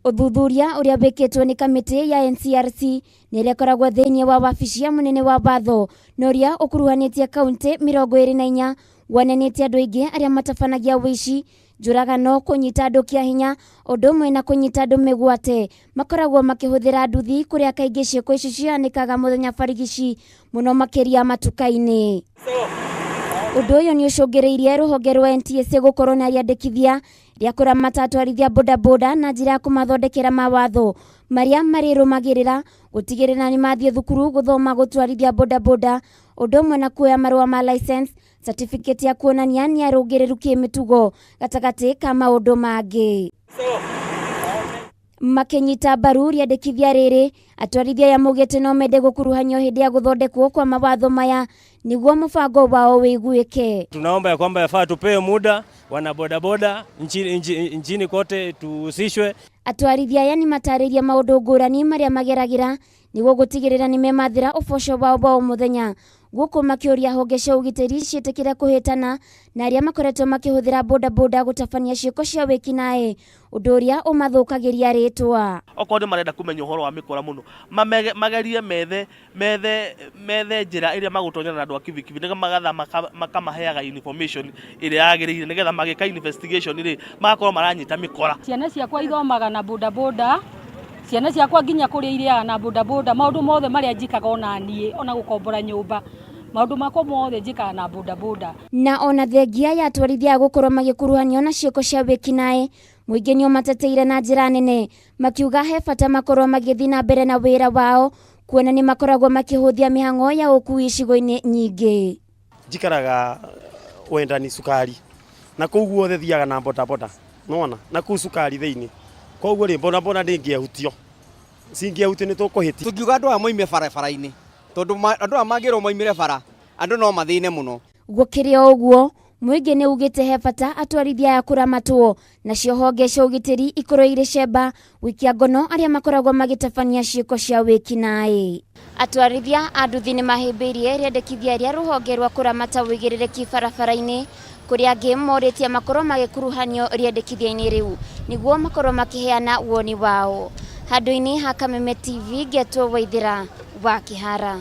Ũthuthuria ũrĩa wĩkĩtwo nĩ kamĩtĩ ya NCRC na ĩrĩa ĩkoragwo thĩinĩ wa wabici ya mũnene wa watho na ũrĩa ũkuruhanĩtie kaunti 24 wonanĩtie andũ aingĩ arĩa matabanagia ũici, njũragano, kũnyita andũ kĩa hinya ũndũ ũmwe na kũnyita andũ mĩgwate makoragwo makĩhũthĩra nduthi kũrĩa kaingĩ ciĩko ici cihanĩkaga mũthenya barigici mũno makĩria matuka-inĩ. Ũndũ ũyũ nĩ ũcũngĩrĩirie rũhonge rwa NTSA gũkorwo na rĩandĩkithia rĩa kũramata atwarithia bodaboda na njĩra ya kũmathondekera mawatho marĩa marĩrũmagĩrĩra gũtigĩrĩra nĩ mathiĩ thukuru gũthoma gũtwarithia bodaboda ũndũ ũmwe na kuoya marũa ma license, certificate ya kuonania nĩ arũngĩrĩru kĩmĩtugo gatagatĩ ka maũndũ mangĩ. Makĩnyita mbaru rĩandĩkithia rĩrĩ, atwarithia aya maugĩte no mende gũkuruhanio hĩndĩ ya gũthondekwo kwa mawatho maya nĩguo mũbango wao wĩiguĩke. Tunaomba ya kwamba yafaa tupewe muda wana bodaboda nchini, nchini, nchini kote tuhusishwe. Atwarithia aya nĩ matarĩirie maũndũ ngũrani marĩa mageragĩra nĩguo gũtigĩrĩra nĩ memathĩra ũboco wao wa o mũthenya gũkũ makĩũria honge cia ũgitĩri ciĩtĩkĩre kũhĩtana na arĩa makoretwo makĩhũthĩra bodaboda gũtabania ciĩko cia wĩkinaĩ ũndũ ũrĩa ũmathũkagĩria rĩtwa. Okorwo nĩ marenda kũmenya ũhoro wa mĩkora mũno, magerie methe methe methe njĩra ĩrĩa magũtonyana na andũ a kibikibi nĩgetha magatha makamaheaga information ĩrĩa yagĩrĩire nĩgetha magĩka investigation rĩ, magakorwo maranyita mĩkora. Ciana ciakwa ithomaga na bodaboda, ciana ciakwa nginya kũrĩa irĩaga na bodaboda, maũndũ mothe marĩa njĩkaga ona niĩ ona gũkombora nyũmba, maũndũ makwa mothe njĩkaga na bodaboda. Na ona thengia ya atwarithia a gũkorwo magĩkuruhanio na ciĩko cia wĩkinaĩ, mũingĩ nĩ ũmateteire na njĩra nene makiuga he bata makorwo magĩthiĩ na mbere na wĩra wao kuona nĩ makoragwo makĩhũthia mĩhang'o ya ũkui icigo-inĩ nyingĩ. Njikaraga wendani cukari na kũu guothe thiaga na bodaboda nona na kũu cukari thĩinĩ koguo rĩ bodaboda ndĩngĩehutio cingĩehutio nĩ tũkũhĩtia. Tũngiuga andũ aya moime barabara-inĩ tondũ andũ aya mangĩrwo moimire bara andũ no mathĩne mũno. Gũkĩrĩ o ũguo, mũingĩ nĩ ugĩte he bata atwarithia aya kũramatwo nacio honge cia ũgitĩri ikorwo irĩ cemba gũikia ngono arĩa makoragwo magĩtabania ciĩko cia wĩkinaĩ. Atwarithia a nduthi nĩ mahĩmbĩirie rĩandĩkithia rĩa rũhonge rwa kũramata ũigĩrĩrĩki barabara-inĩ kũrĩa angĩ morĩtie makorwo magĩkuruhanio rĩandĩkithia-inĩ rĩu nĩguo makorwo makĩheana woni wao. Handũ-inĩ ha Kameme TV ngetwo Waithĩra wa Kĩhara.